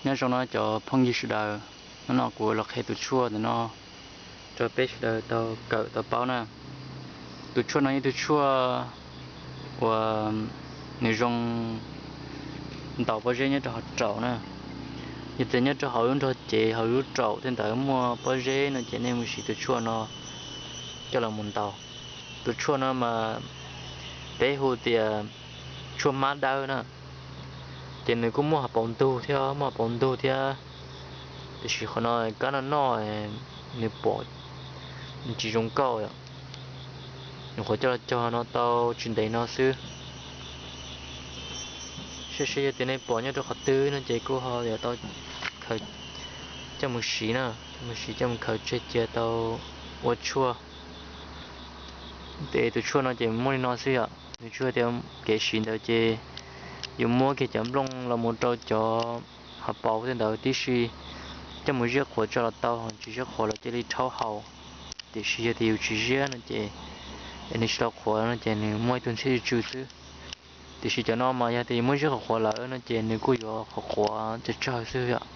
Nyob zoo no cov phooj ywg sawv daws, hnub no kuv los qhia tus tshuaj ntawm no rau peb sawv daws tau kawm tau paub na. Tus tshuaj no yog tus tshuaj uas nws zoo ntaus pob zeb nyob rau hauv raum na. Yog tias nyob rau hauv lub nrog cev hauv lub raum tej ntawd muaj pob zeb no ces nej mus siv tus tshuaj no coj los mus ntaus. Tus tshuaj no mas peb hu tias tshuaj mab dawb na, ces nws kuj muaj hauv paus ntug thiab, muaj hauv paus ntug thiab. Tiam sis qhov no kab no noj nws pom nws tsis zoo nkauj, nws qhuav coj los cog no tau tsis ntev no xwb. Saib seb yog tias nej pom nyob rau qhov twg no ces kuj ho yuav tau khaws coj mus siv na, coj mus siv coj mus khaws tseg cia tau ua tshuaj. Ces tus tshuaj no ces muaj li no xwb yom, nws tsuas tias kev siv ntawd ces yuav muab kiag cov nplooj los mus rau cov hauv paus tej ntawd tib si, coj mus ziab qhuav tso los tau, tsis ziab qhuav los cia li rhaub haus. Tiam sis yog tias yus tsis ziab no ces, es nws tsis tau qhuav no ces nws muaj ib tug ntxhiab tsw tsw xwb. Tiam sis cov no mas yog tias yus muab ziab qhuav qhuav lawm no ces nws kuj yuav qhuav qhuav tsawg tsawg xwb yom.